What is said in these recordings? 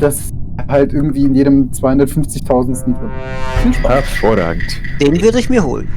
das halt irgendwie in jedem 250.000. drin. Viel Spaß. Hervorragend. Den würde ich mir holen.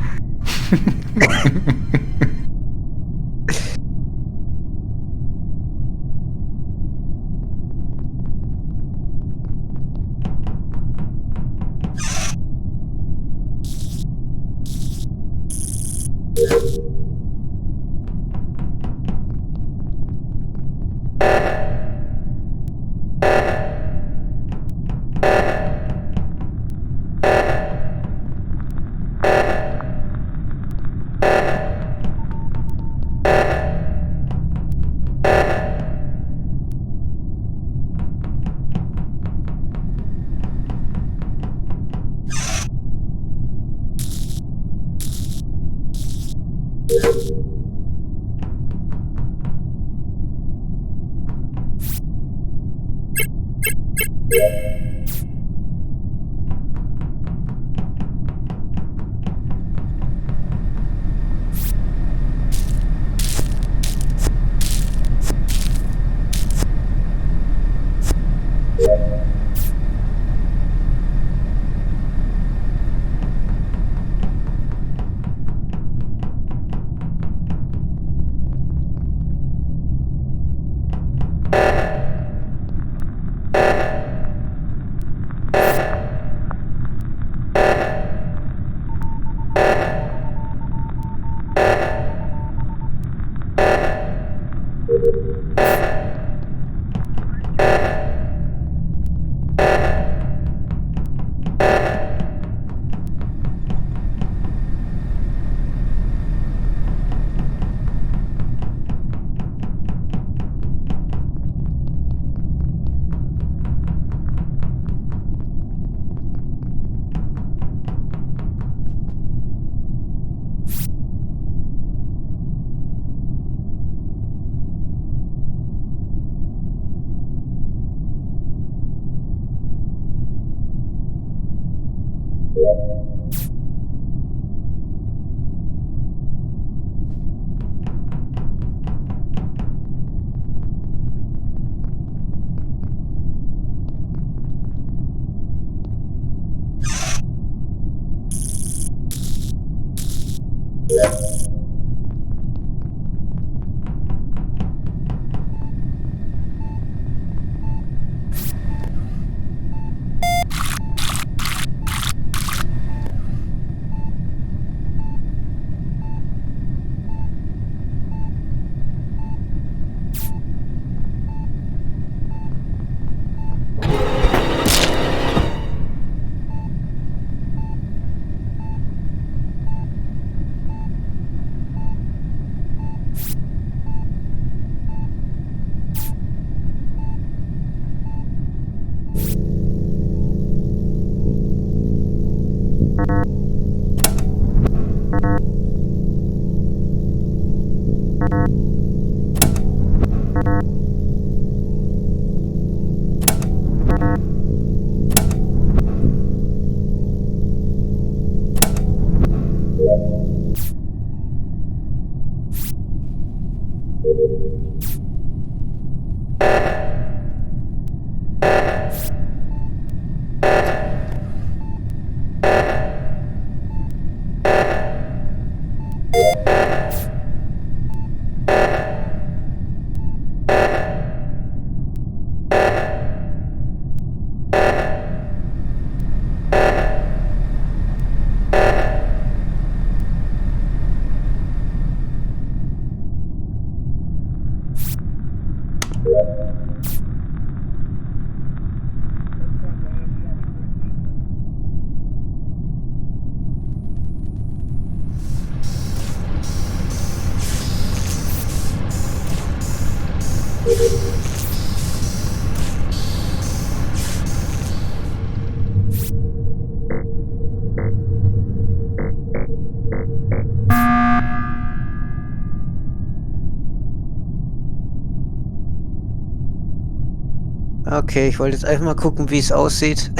Okay, ich wollte jetzt einfach mal gucken, wie es aussieht.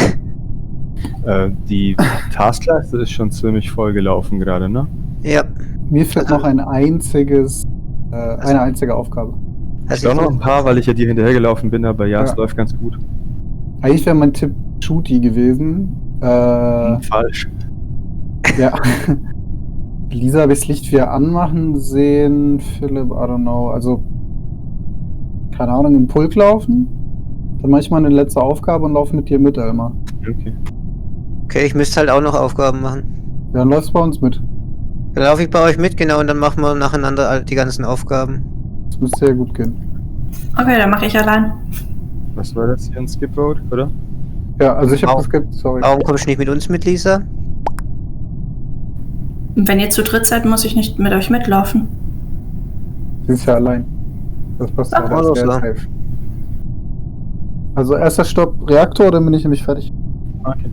Die Taskleiste ist schon ziemlich voll gelaufen gerade, ne? Ja. Mir fehlt noch eine einzige Aufgabe. Ich glaube noch ein paar, weil ich ja dir hinterhergelaufen bin, aber ja, es Ja. läuft ganz gut. Eigentlich wäre mein Tipp Shooty gewesen. Falsch. Ja. Lisa habe ich das Licht wieder anmachen sehen. Philipp, I don't know. Also, keine Ahnung, im Pulk laufen. Dann mache ich mal eine letzte Aufgabe und laufe mit dir mit, Elmar. Okay. Okay, ich müsste halt auch noch Aufgaben machen. Ja, dann läufst du bei uns mit. Dann laufe ich bei euch mit, genau, und dann machen wir nacheinander die ganzen Aufgaben. Das müsste sehr gut gehen. Okay, dann mache ich allein. Was war das hier? Ein Skip Road, oder? Ja, also ich habe Au. das gibt, sorry. Warum kommst du nicht mit uns mit, Lisa? Wenn ihr zu dritt seid, muss ich nicht mit euch mitlaufen. Sie ist ja allein. Das passt ja, Ach, das alles wäre klar. safe. Also erster Stopp Reaktor, dann bin ich nämlich fertig. Okay.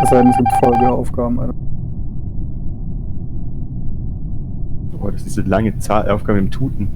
Es sei denn, es gibt Folgeaufgaben. Alter. Oh, das ist diese lange Aufgabe im Tuten.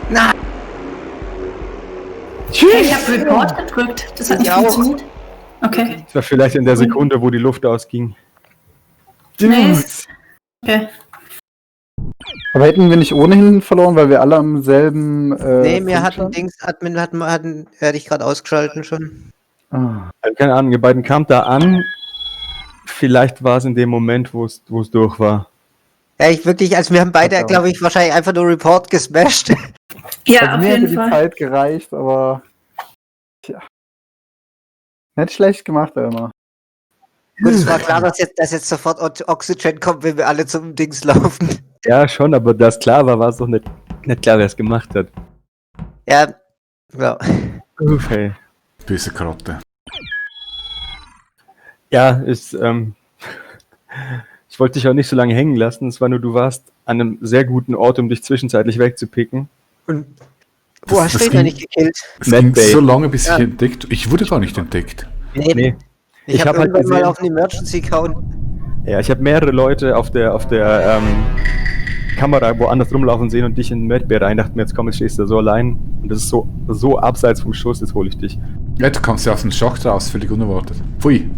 Na, Hey, ich habe Report gedrückt. Das hat nicht Ich auch. funktioniert. Okay. Das war vielleicht in der Sekunde, wo die Luft ausging. Nee. Okay. Aber hätten wir nicht ohnehin verloren, weil wir alle am selben. nee, mir Punkt hat ein standen? Dings, Admin hätte ich gerade ausgeschalten schon. Ah. Also keine Ahnung, ihr beiden kamt da an. Vielleicht war es in dem Moment, wo es durch war. Ja, also wir haben beide, Verdammt. glaube ich, wahrscheinlich einfach nur Report gesmashed. Ja, Also auf mir hätte jeden die Fall. Zeit gereicht, aber. Tja. Nicht schlecht gemacht, Elmar. Gut, es war klar, dass jetzt sofort Oxygen kommt, wenn wir alle zum Dings laufen. Ja, schon, aber da es klar war, war es doch nicht klar, wer es gemacht hat. Ja, ja. Uff, hey. Böse Karotte. Ja, ich wollte dich auch nicht so lange hängen lassen. Es war nur, du warst an einem sehr guten Ort, um dich zwischenzeitlich wegzupicken. Und wo hast du das ihn noch ging- nicht gekillt? Es ging Medbay. so lange, bis Ja. ich entdeckt. Ich wurde gar nicht entdeckt. Nee. Ich Ich habe hab halt irgendwann mal gesehen- auf den Emergency gehauen. Ja, ich habe mehrere Leute auf der Kamera woanders rumlaufen sehen und dich in den Medbay rein. Dachte mir, jetzt komm, jetzt stehst du so allein. Und das ist so abseits vom Schuss, jetzt hole ich dich. Ja, du kamst ja aus dem Schacht raus, völlig unerwartet. Pfui.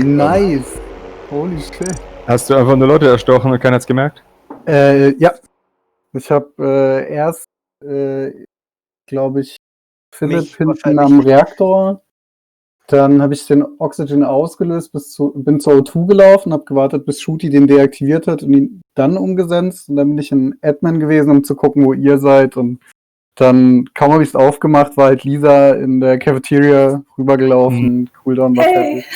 Nice. Holy shit. Hast du einfach nur Leute erstochen und keiner hat's gemerkt? Ja. Ich habe erst, glaube ich, Philipp Mich hinten wahrscheinlich. am Reaktor. Dann habe ich den Oxygen ausgelöst, bin zur O2 gelaufen, habe gewartet, bis Shooty den deaktiviert hat und ihn dann umgesetzt. Und dann bin ich in Admin gewesen, um zu gucken, wo ihr seid. Und dann, kaum habe ich es aufgemacht, war halt Lisa in der Cafeteria rübergelaufen. Cooldown war Hey. fertig.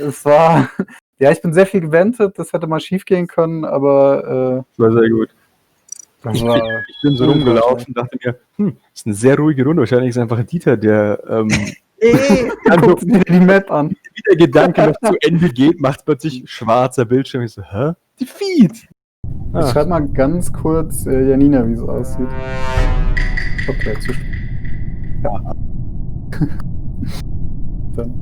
Es war, ja, ich bin sehr viel gewendet, das hätte mal schief gehen können, aber Das war sehr gut. das Ich war. bin so rumgelaufen und dachte mir, ist eine sehr ruhige Runde. Wahrscheinlich ist einfach ein Dieter, der also Guckt mir die Map an. wie der Gedanke noch zu Ende geht, macht plötzlich schwarzer Bildschirm. Ich so, hä? Defeat! Ich schreibe mal ganz kurz Janina, wie es aussieht. Okay, zu ja. Dann.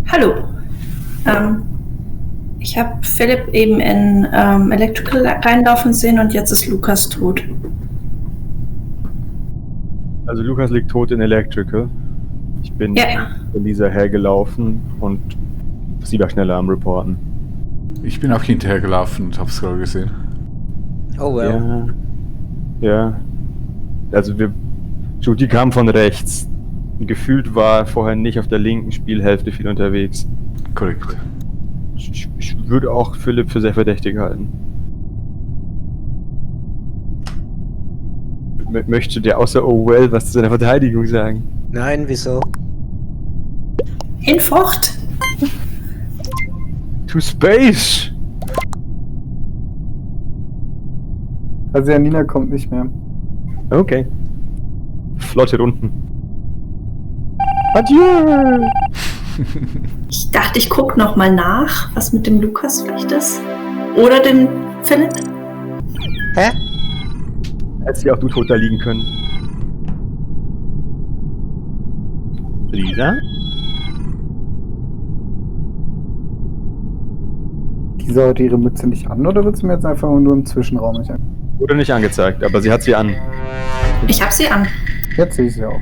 Hallo. Ich habe Philipp eben in Electrical reinlaufen sehen und jetzt ist Lukas tot. Also Lukas liegt tot in Electrical. Ich bin Ja. von Lisa hergelaufen und sie war schneller am Reporten. Ich bin auch hinterhergelaufen und hab's gerade gesehen. Oh well. Ja. Also die kam von rechts. Gefühlt war er vorher nicht auf der linken Spielhälfte viel unterwegs. Korrekt. Ich würde auch Philipp für sehr verdächtig halten. Möchte der außer Oh well was zu seiner Verteidigung sagen? Nein, wieso? Hinfort! To space! Also Janina kommt nicht mehr. Okay. Flotte Runden. Adieu! Ich dachte, ich gucke nochmal nach, was mit dem Lukas vielleicht ist. Oder dem Philipp. Hä? Hättest ja auch du tot da liegen können. Lisa? Lisa hat ihre Mütze nicht an, oder wird sie mir jetzt einfach nur im Zwischenraum nicht an? Wurde nicht angezeigt, aber sie hat sie an. Ich hab sie an. Jetzt sehe ich sie auch.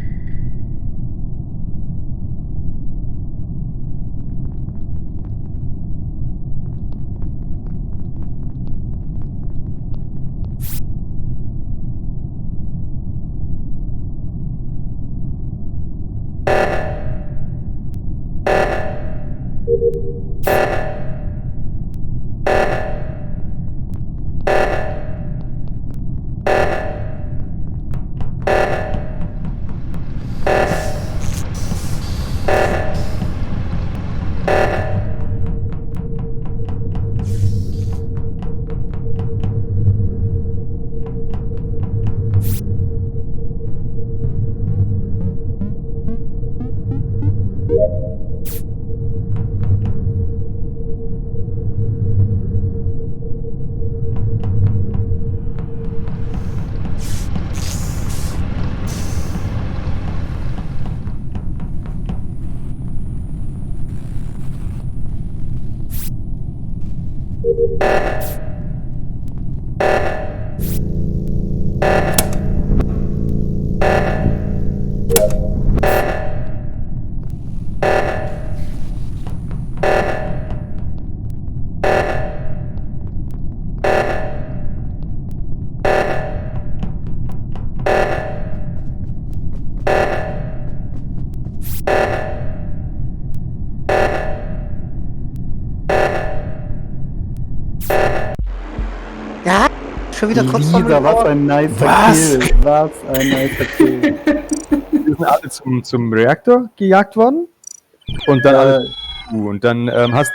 Ja, schon wieder kurz vor Lisa, was ein nicer Was? Kill. Was ein nicer Kill. Wir sind alle zum Reaktor gejagt worden. Und dann alle. Und dann hast